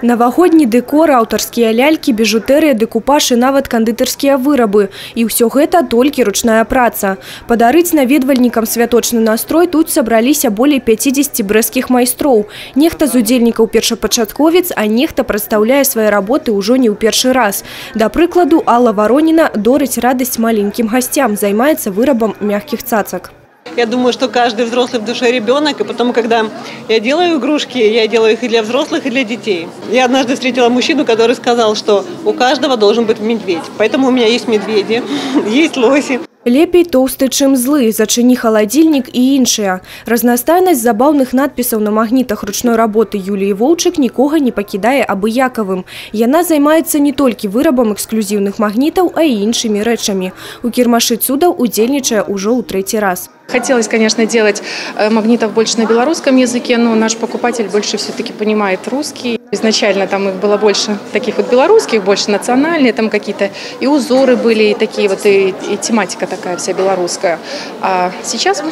Навагодні дэкор, аўтарскія лялькі, біжутэрыя, дэкупаж і нават кандытарскія вырабы. І ўсё гэта толькі ручная праца. Падарыць наведвальнікам святочны настрой тут сабраліся болей 50 брэсцкіх майстроў. Нехта з удзельнікаў першапачатковец, а нехта прадстаўляе свае работы ўжо не ў першы раз. Да прыкладу, Алла Вароніна дорыць радасць маленькім гасцям, займаецца вырабам мягкіх цацак. Я думаю, что каждый взрослый в душе ребенок, и потом, когда я делаю игрушки, я делаю их и для взрослых, и для детей. Я однажды встретила мужчину, который сказал, что у каждого должен быть медведь. Поэтому у меня есть медведи, есть лоси. Лепей тоўсты, чым злы, зачыні халадзільнік і іншыя. Разнастайнасць забаўных надпісаў на магнітах ручной работы Юліі Воўчык нікога не пакідае абыякавым. Яна займаецца не толькі вырабам эксклюзіўных магнітаў, а і іншымі рэчамі. У кірмашы цудаў удзельнічае ўжо ў трэці раз. Хотелось, конечно, делать магнитов больше на белорусском языке, но наш покупатель больше все-таки понимает русский. Изначально там их было больше таких вот белорусских, больше национальные, там какие-то и узоры были, и такие вот, и тематика такая вся белорусская. А сейчас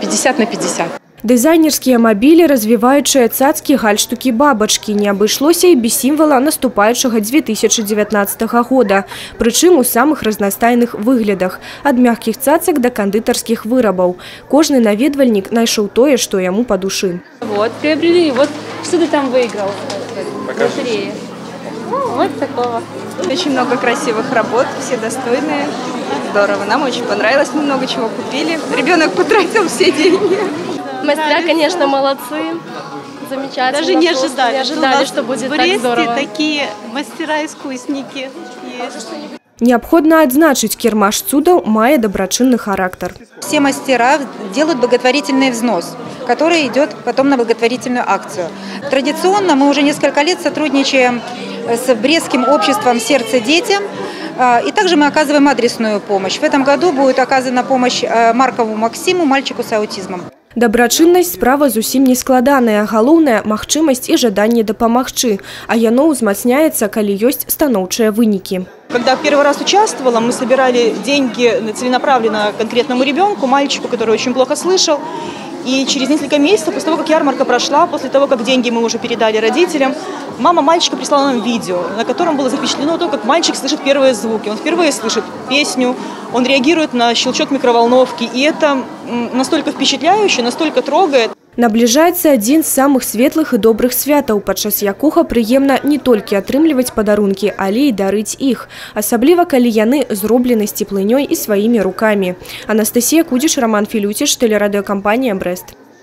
50 на 50. Дызайнерскія мабілі, развіваючыя цацкі, гальштукі, бабачкі. Не абышлося і без сімвала наступаючага 2019 года. Прычым у самых разнастайных выглядах. Ад мягкіх цацак да кандытарскіх вырабаў. Кожны наведвальнік найшоў тое, што яму па душы. Вот, приобрели, вот что ты там выиграл? Лотереи. Вот такого. Очень много красивых работ, все достойные. Здорово, нам очень понравилось, мы много чего купили. Ребенок потратил все деньги. Мастера, конечно, молодцы, замечательно. Даже не ожидали, не ожидали, что будет в так здорово. Такие мастера-искусники есть. Неабходна адзначыць, кірмаш цудаў мае дабрачынны характар. Все мастера делают благотворительный взнос, который идет потом на благотворительную акцию. Традиционно мы уже несколько лет сотрудничаем с Брестским обществом «Сердце детям». И также мы оказываем адресную помощь. В этом году будет оказана помощь Маркову Максиму, мальчику с аутизмом. Дабрачыннасць справа зусім не складаная. Галоўнае – магчымасць і жаданне дапамагчы. А яно ўзмацняецца, калі ёсць станоўчыя вынікі. Когда первый раз участвовала, мы собирали деньги целенаправленно конкретному ребенку, мальчику, который очень плохо слышал. И через несколько месяцев, после того, как ярмарка прошла, после того, как деньги мы уже передали родителям, мама мальчика прислала нам видео, на котором было запечатлено то, как мальчик слышит первые звуки. Он впервые слышит песню, он реагирует на щелчок микроволновки. И это настолько впечатляюще, настолько трогает. Набліжаецца адзін з самых светлых і добрых святаў, падчас якога прыемна не толькі атрымліваць падарункі, але і дарыць іх. Асабліва, калі яны зроблены з цеплынёй і сваімі рукамі. Анастасія Кудзіш, Роман Філюціш, тэлерадыёкампанія «Брэст».